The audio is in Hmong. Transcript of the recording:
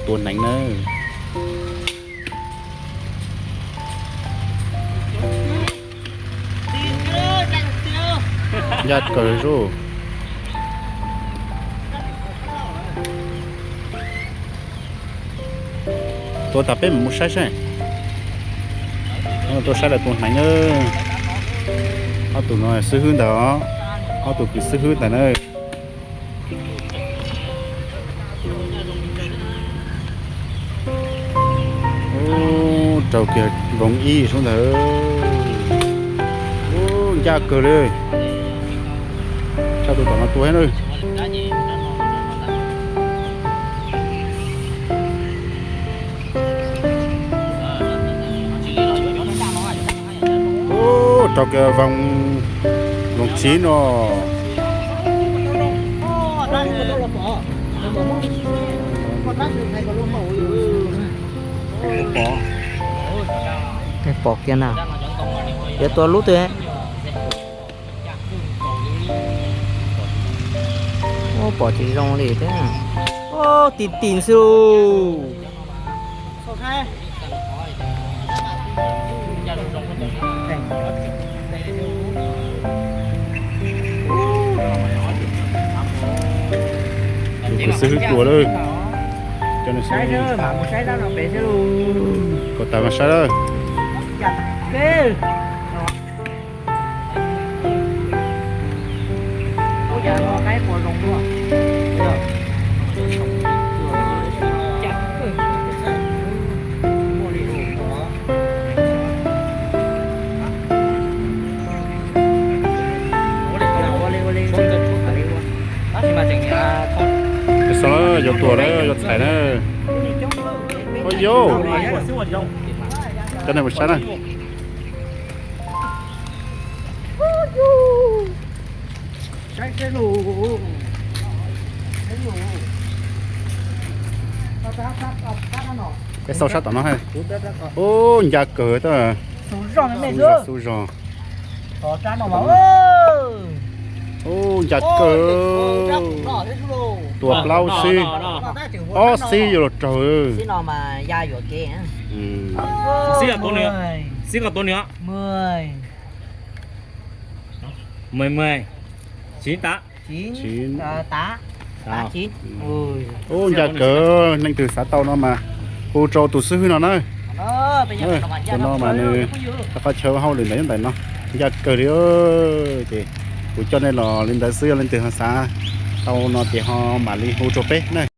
Tua hneev na. Ncaj kawg zuj. Tua tas peb mus saib saib. Tuaj saib lawv tua hneev na. Ob tug no xib hwb ntag os. Ob tug kwv xib hwb ntag na. Ub, raug kiag nkoos ib sub ntawd. Ub, ncaj kawg li. Tshaj tus tom no tua thiab na. Ub, raug kiag nkoos tsiv no. Pom kiag na. Yuav tua lub twg? Ub, pom tsis zoo li thiab. Ub, tim tim xwb. Tus kwv xib hwb tua lawm. Cov no xib hwb, kom tas mas saib lawm. Xov yuav tuag lawm, yuav txhais na. Ua yau, cov neeg mus saib na. Peb xauj sab tom no. Ub, ncaj kawg tab. Xauj zog, xauj zog. Ub, ncaj kawg. Tua plaub xib, ob xib yuav luag raug. Xib kom tua nws, xib kom tua nws os. Mười, mười, chín, tám. Ub, ncaj kawg, leej twg xav tau no mas hu rau tus xib hwb no na. Tus no mas nws rau qhov chaw hauj lwm ntawm ntawm no. Ncaj kawg li. Ces kuv coj nej los li ntawd xwb, yog leej twg ho xav tau no ces ho mam li hu rau peb na.